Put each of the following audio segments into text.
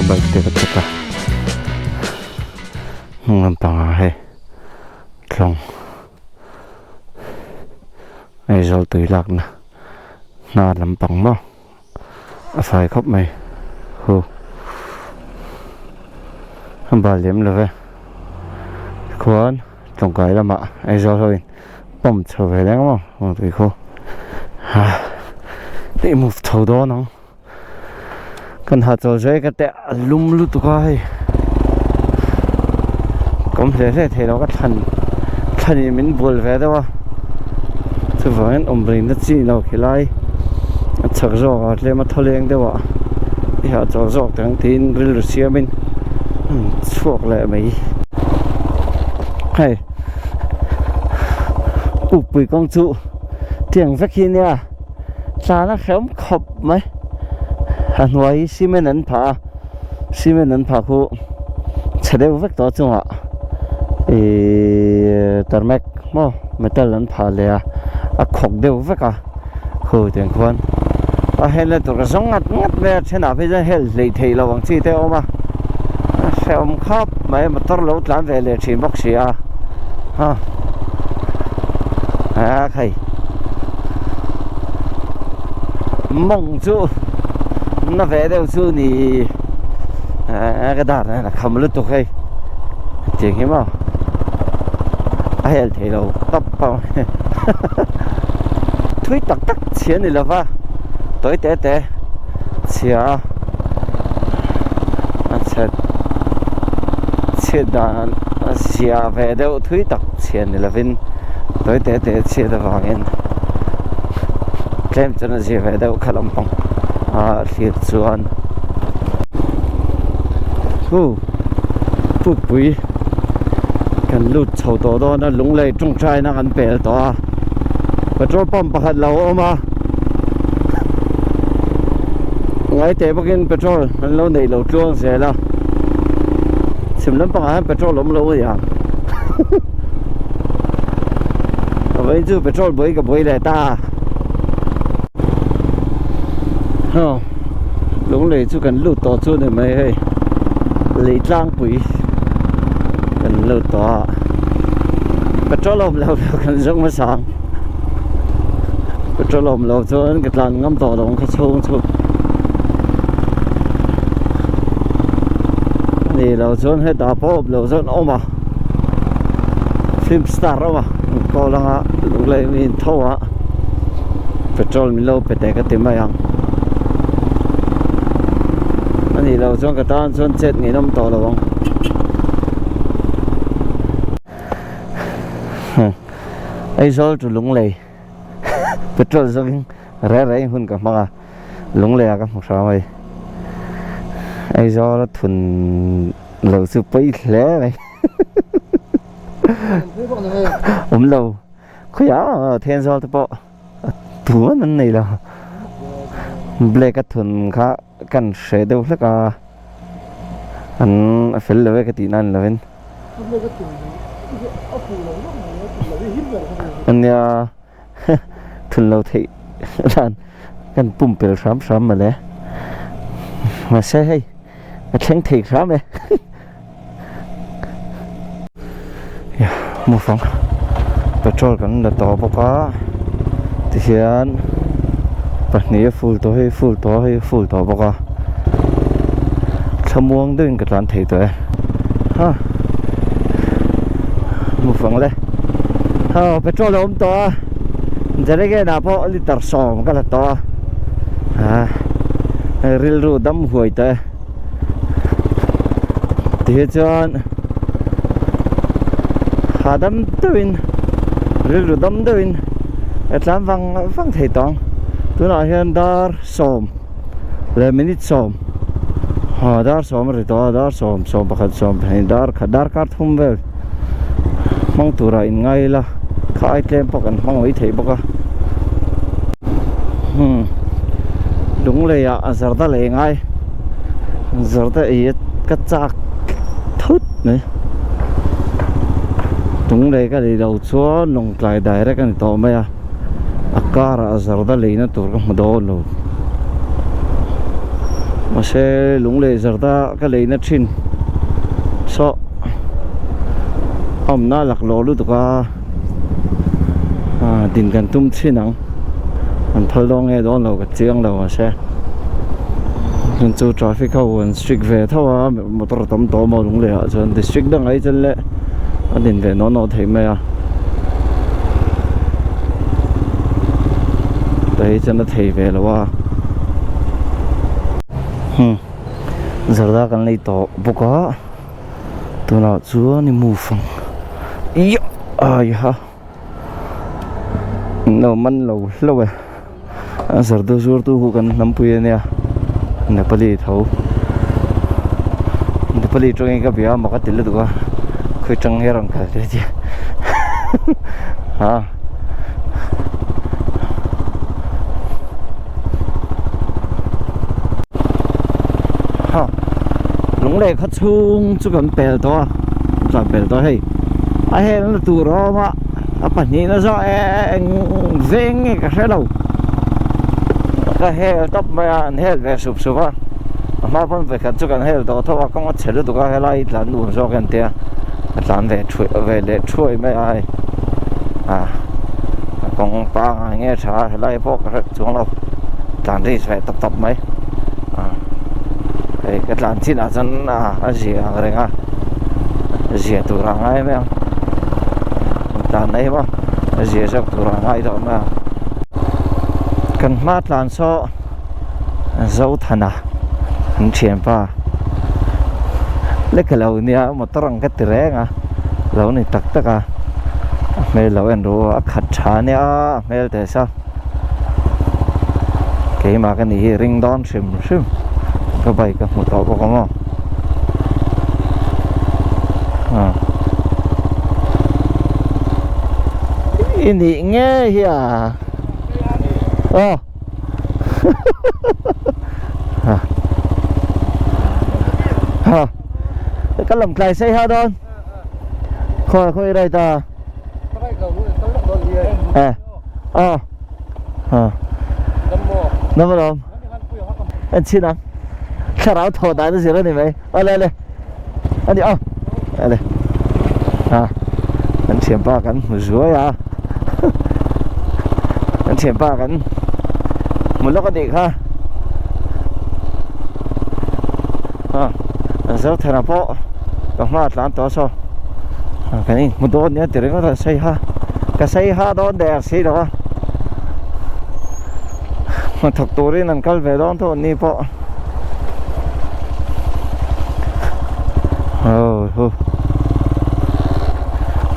Bike te ka check a hnung lampangah hei tlawng Aizawl tui lakna hnar lampang maw a fai khawp mai hu a bal lem lo ve tikhuan tawngkai lamah Aizawl ho in pump chho ve leng maw heng tui khu ha i move chho dawn ang. Kan hahchawl zai ka teh a lum lutuk a hei ka awm hle hle thei lo ka thlan thlan in min bual ve deuh a chuvangin awm reng na chi lo khilai a chak zawk a tlem a thaw leng deuh ah i hahchawl zawk teh ang tiin rilru siam in chhuak leh mai hei pukpui kawng chu tiang vek hi nia. Tlan a hrehawm khawp mai a hnuai hi cement an phah a cement an phah khu chhe deuh vek tawh a chungah ihh tarmac maw metal an phah leh a a khawk deuh vek a khu tiang khuan a helna tur ka zawng ngat ngat mai a thenah phei chuan hel hleih theih loh ang chi te a awm a a hrehawm khawp mai motor lo tlan ve leh thin bawk si a ha a khai. Mawng chu na ve deuh chu ni eh ka dar hian a kham lutuk hei tiang hi maw a hel thei lo tawp pawh thui tak tak chhia ni lova tawi te te chhia a a chhe chhiat dan a zia ve deuh thui tak chhia ni lovin. Tawi te te chhiat avangin tlem chuan a zir ve deuh kha lampang a thlir chuan hu pukpui kan lut chho tawh dawn a lunglei tawngtaina kan pel tawh a petrol pump pakhat lo a awm a ngai teh bawkin petrol an lo neih lo tluang zel a chhim lampangah hian petrol awm lo a ni ang. Ka vawiin chu petrol buai ka buai leh ta Aw lunglei chu kan lut tawh chu ni mai hei lei tlangpui kan lut tawh a petrol awm lo lo kan zawng hmasa ang petrol awm lo chuan ka tlan ngam tawh lo ang kha chhung chu ni lo chuan hetah pawh awm lo chuan awm a. Film star awm a an call anga lunglei mi in tho a petrol min lo pe teh ka ti mai ang a nih loh chuan ka tan chuan chet ngeihnawm tawh lo ang Aizawl chu lunglei petrol zawngin reh reh in hun ka hmang a lunglei ah ka hmu hram a ni Aizawl a thun. Lo chu pawi hle mai awm lo khawiah Thenzawl te pawh tu an an nei lo black a thun kha kan hre deuh hlek a an a fel lo e ka tih nan lovin ania thun lo theih dan kan pumpelh hram hram mawle mahse hei. A thleng thei hram e Move ang petrol kan la tawh bawk a tihian pahnih a full tawh hei full tawh hei full tawh bawk a thlamuang deuhin ka tlan thei tawh e ha move ang le aw petrol a awm tawh a jerrycan ah pawh liter sawm ka la tawh a ah. Rilru dam huai ta e. Tihian chuan hahdam deuhin rilru dam deuhin a tlan vang vang thei tawh ang. Tunah hian dar sawm leh minute sawm ha dar sawm a ri tawh a dar sawm sawm pakhat sawm pahnih dar khat darkar thum vel hmang turah in ngai ila kha ai tlem pawh kan hmang mai thei bawk a. Hmm lunglei ah a zarda lei ngai zarda ei ka chak thut mai lunglei ka lei lo chuan lawngtlai direct a ni tawh mai a a car ah zarda leina tur ka hmu dawn lo. Mahse lung leh zarda ka leina thin saw a awmna laklawh lutuk a din kan tum thin ang an phal dawn nge dawn lo ka chiang lo mahse chun chu traffic ho an strict ve tho a motor a tam tawh maw lung leh ah chuan district dangah hi chuan le a din ve naw naw thei mai a tah hi chuan a thei ve lo a hmm zarda kan lei tawh bawk a tunah chuan i move ang iah aiha in lo man lo hlauh e a zarda zuar tu hu kan hnampui ania Nepali tho Nepali tawngin ka bia a mak a ti lutuk a khawi tang nge rawn kal te tia ha. Ha lunglei khaw chhung chu kan pel tawh a kan tlan pel tawh a hei a helna tur a awm a a pahnihna zawh eng veng nge ka hre lo ka hel tawp mai a an hel ve sup sup a a hma pawn vawikhat chu kan hel tawh tho a kawng a chhe lutuk a helai hi tlan nuam zawk a tia ka tlan ve thuai ve leh thuai mai a hei ah a kawng pangai nge tha a helai pawh ka hre chuang lo tlan ri ve tawp tawp mai ah hei ka tlan chin ah chuan ah a zia ang reng a zia tur a ngai mai ang tlan mai maw a zia zawk tur a ngai tawh mai ang kan hma tlan saw Zothana an thianpa lek lo nia motor ang ka ti reng a lo ni tak tak a a hmel lo en ru a khat tha nia a hmel teh sa keimah ka nih hi ring dawn hrim hrim ka bike a hmu tawh bawk ang aw i nih ngei hi a aw ha ka lam tlai sei ha dawn khawi khawi right a eh aw ha dam alawm en chhin ang thlarau thaw dan a zir a ni mai awle awle a ni aw awle ha kan thianpa kan hmu zuai a kan thianpa kan hmu lawk a nih kha ha Zothana pawh ka hma a tlan tawh a saw kan inhmu dawn nia ti ringawt a sei ha ka sei ha dawn der si lo a hnathawk turin an kal ve dawn tho an ni pawh aw hu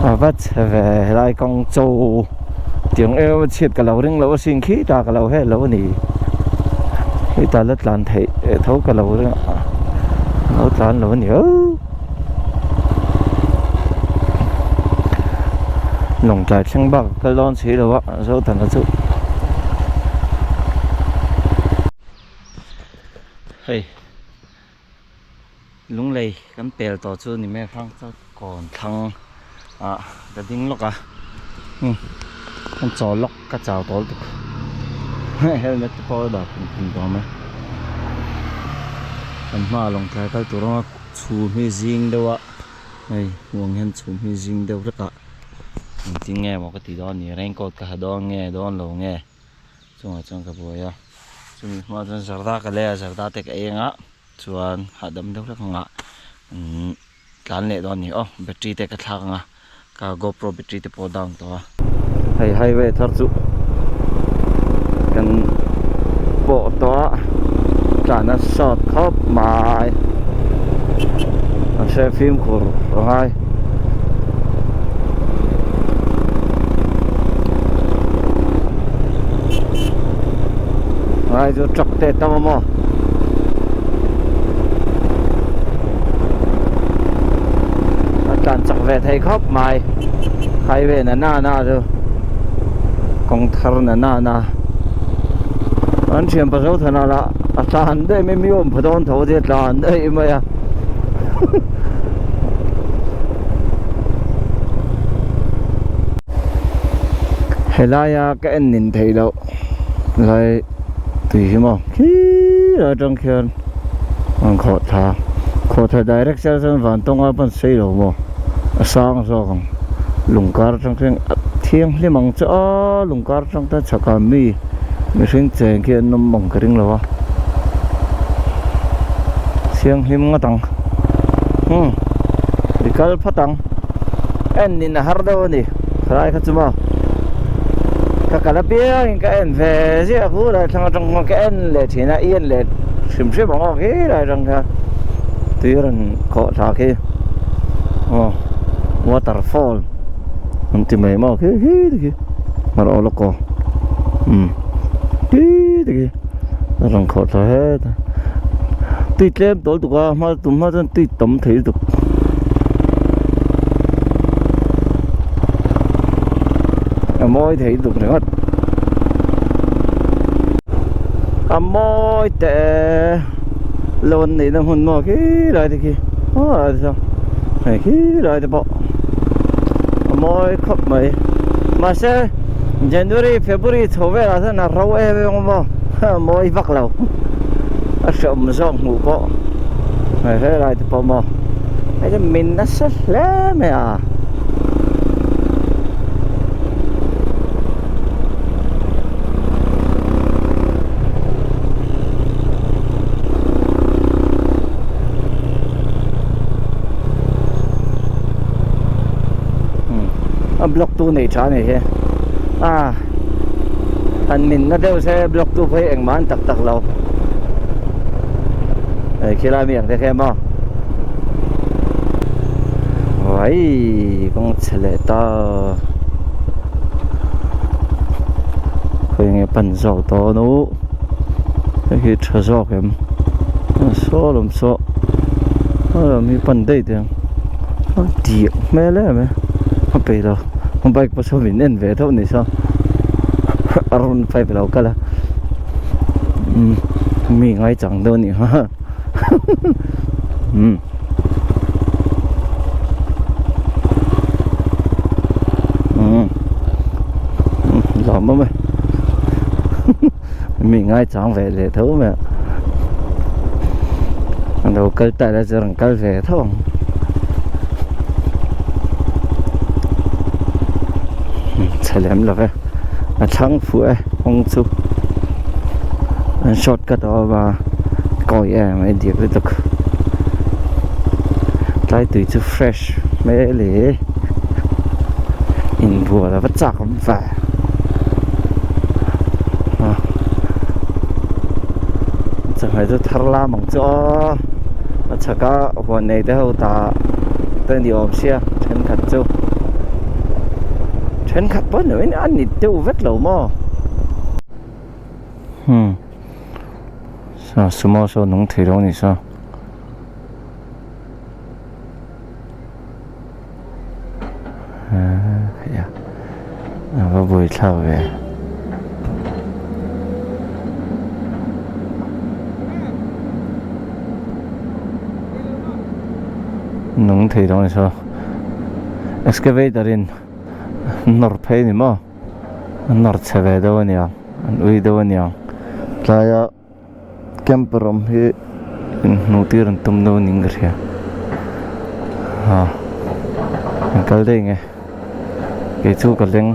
a va chhe ve helai kawng chu tiang em a chhiat ka lo ring lo asin khitah ka lo hel lo a ni khitah la tlan theih tho ka lo ring a lo tlan lo a ni aw. Lawngtlai thleng bak a kal dawn si lo a Zothana chu hei lunglei kan pel tawh chu ni mai hrang chuan kawn thlang ah ka ding lawk a hmm kan chawl lawk ka chau tawh lutuk helmet te pawh a dah phun phun tawh mai kan hmaah lawngtlai kal tur anga chhum hi zing deuh a hei hmuh ang hian chhum hi zing deuh hlek a engtin nge maw ka tih dawn ni raincoat ka ha dawn nge dawn lo nge chungah chuan ka buai a chumi hmaah chuan zarda ka lei a zarda te ka eng a chuan hahdam deuh hlek ang ah umm tlan leh dawn a ni aw battery te ka thlak ang a ka gopro battery te pawh a down tawh a hei highway thar chu kan pawh tawh a tlan a sawt khawp mai mahse fimkhur a ngai. Ngai chu truck te tam a maw a tlan chak ve thei khawp mai highway na na na chu kawng thar na na na an thian pa Zothana lah a tlan daih mai mi awm pha dawn tho te a tlan daih mai a. Helaia ka en nin theih loh lai tui hi maw khirah atang khian. An khawhthla khawhthla direct chiah chuan vantawnga pawn sei lo maw a sang zawk ang lung kar atang khian a thianghlim ang che a lung kar atang te chhakah mi mihring cheng khi an awm ang ka ring lo a thianghlim ngawt ang umm i kal phawt ang en in a har deuh a ni helai kha chu maw ka kal apiangin ka en ve ziah a bulah thlang atang khan ka en leh thin a i en leh hrim hrim ang aw khi lai atang khan tui a rawn khawh thla khi aw waterfall an ti mai maw khi khi te khi mar aw lawk aw umm khi te khi a rawn khawh thla het a tui tlem tawl tuk a hma tum hma chuan tui tam thei lutuk. A mawi thei lutuk ringawt a mawi teh lo an neihna hmun maw khi lai te khi aw saw hei khi lai te pawh a mawi khawp mai mahse January February chho velah chuan a ro em em ang maw a mawi vak lo a hreawm zawk hmuh pawh hei helai te pawh maw hei chu min nasa hle mai a. A block tu nei tha nei hi a han min na deuh se block tu phei engmah an tak tak lo hei khilai mi ang te kha maw Vai kawng chhe leh ta khawi nge pan zawk dawn u hei hi tha zawk em saw lawm saw a lam hi pan daih teh ang a diak hmel em e a peih lo bike pawh saw min en ve deuh ni saw a rawn pipe lo kal a mi ngaichang deuh a nih kha. Umm umm lawm awm e mi ngai chang ve leh tho mai a a lo kal ta ila chu rawn kal ve tho ang chhe lem lo ve a thlang fuh e kawng chu an short cut a awm a kawi em a indik lutuk tlai tui chu fresh hmel e inbual a va chak awm ve a chawhmeh chu thar lam ang chu aw a chhak a huan nei te ho ta te ni awm sia thenkhat chu thenkhat pawh ni loin a ni deuh vek lo maw. Hmm sa sumo saw nung thei lo a ni saw ahh a va buai thlak ve nung thei lo a ni saw excavator in nawr phei a ni maw. An nawr chhe ve deuh a niang an ui deuh a niang tlaia camper awm hi inhmuh tir an tum deuh niin ka hria ah an kal daih nge kei chu ka leng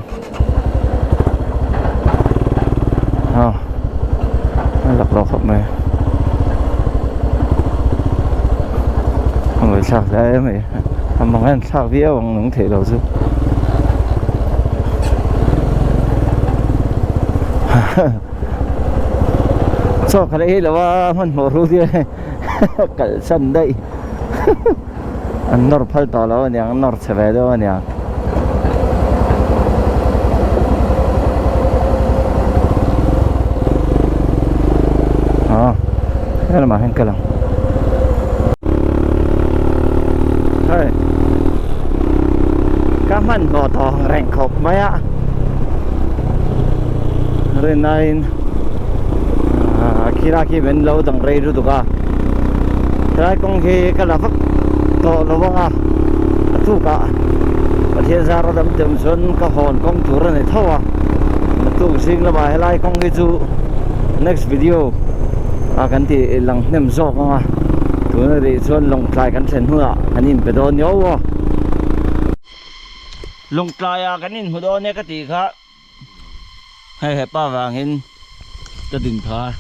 ah a lak loh khawp mai a ngawih thlak hle mai a mang en thlak viau ang nung theih lo chu. Chaw kha leh hi lo a hmanhmawh ru tia kalsan daih an nawr phal tawh lo aniang an nawr chhe ve deuh aniang. Aw helamah hian kal ang. Hei ka hmanhmawh tawh ang reng khawp mai a rinaiin ah khilai khi min lo dang rei lutuk a helai kawng hi ka la vak tawh lo ang a a tukah Pathian zar a dam tem chuan ka hawn kawng tur a ni tho a naktuk zing lamah helai kawng hi chu next video ah kan tih lang hnem zawk ang a. Tuna rih chuan Lawngtlai kan thlen hunah kan inpe dawn nia aw. Lawngtlaiah kan inhmu dawn e ka tih kha hei hepa vangin ka din phah a.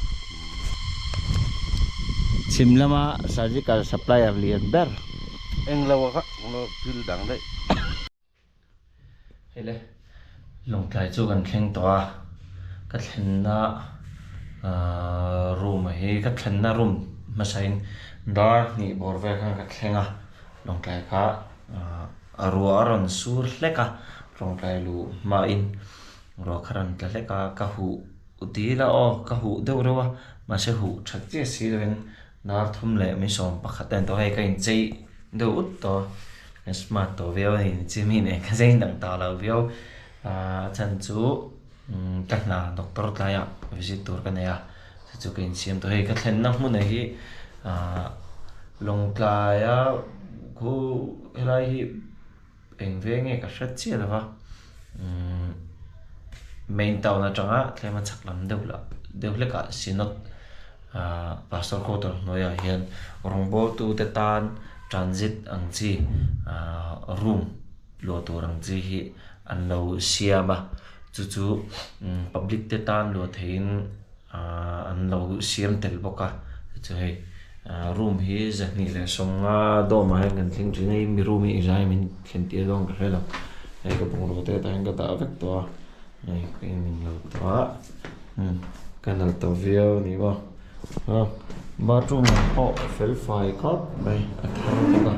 Chhim lama surgical supplier lian ber. Englo a kha thil dang daih. Hei le Lawngtlai chu kan thleng tawh a, ka thlenna ahh room ah hi ka thlenna room hmasain dar hnih bawr vel khan ka thleng a, Lawngtlai kha ahh a ruah a rawn sur hlek a, Lawngtlai luh hmain ruah kha rawn tla hlek a, ka huh dil a aw ka huh deuh reuh a, mahse huh that chiah si lovin Dar thum leh mi 11 a ni tawh hei ka inchei deuh ut tawh a smart tawh viau a ni chi mi nen ka zai dang ta lo viau a chhan chu ka hna doctor tlaiah visit tur ka nei a chu chu ka insiam tawh hei ka thlenna hmun ah hi ahh Lawngtlaia khu helai hi. Eng ve nge ka hre chiah lo va, umm main town atanga tlema chhak lam deuh lah deuh hlekah Synod ah pastor quarter hnuaiah hian rawngbawltu te tan transit ang chi ah room luah tur ang chi hi an lo siam a, chu chu public te tan luah theihin. Ahh an lo siam tel bawk a chu hei ahh room hi 250 dawm ah hian kan thleng thin a hei mi room hi engzah nge min thlen tir dawn ka hre lo hei ka bungraw te tah hian ka dah vek tawh a hei ka in lo tawh a umm ka nalh tawh viau a ni maw ah bathroom ah pawh fel fai khawp mai a thar bawk a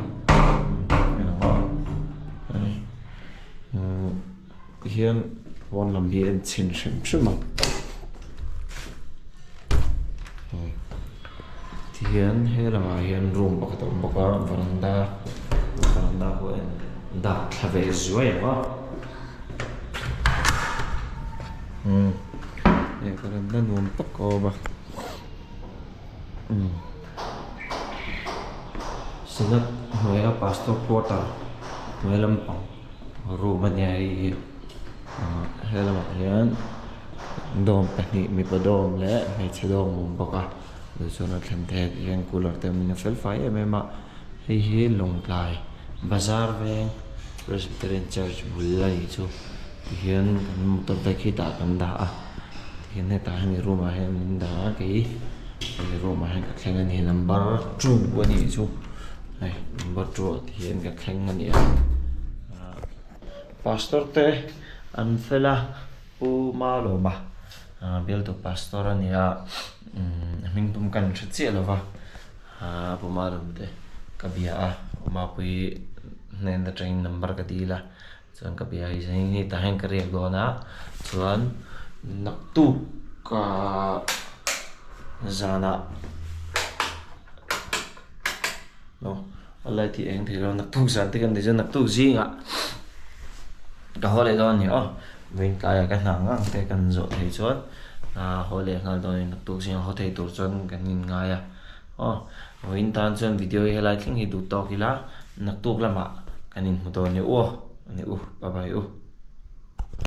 umm. Tihian pawn lam hi en chhin hrim hrim a tihian he lamah hian room pakhat a awm bawk a varanda varanda pawh a en dak thla ve zuai ang a umm hei varanda nuam tak a awm a umm synod hnuaia pastor quarter hnuai lampang. Room a nia hei hi ah he lamah hian dawm pahnih mipa dawm leh hmeichhe dawm a awm bawk a tichuan a thlen theih ah hian cooler te awmin a fel fai em em a hei hi Lawngtlai bazar veng Presbyterian church bul a nih chu tihian kan motor te khi tah kan dah a tihian hetah hian room ah hian min dah a kei hei room ah hian ka thleng a ni number two a nih chu. Hei number two ah te hian ka thleng a ni a ah pastor te an fel a pu Malawma ah bialtu pastor a ni a umm hming pum ka hre chiah lo va ah pu Malawm te ka bia a Mapui hnen atangin number ka dil a chuan ka bia a hei tah hian ka riak dawn a chuan naktuk ah zanah. A light hi eng thei lo naktuk zan te kan ni chuan naktuk zingah ka haw leh dawn a ni aw vawiin tlaiah ka hna ngang te kan zawh thei chuan ah haw leh nghal dawn a ni naktuk zingah haw thei tur chuan kan inngai a aw vawiin tan chuan video hi helai thleng hi duh tawk ila naktuk lamah kan inhmu dawn a ni u aw a ni u bye bye u.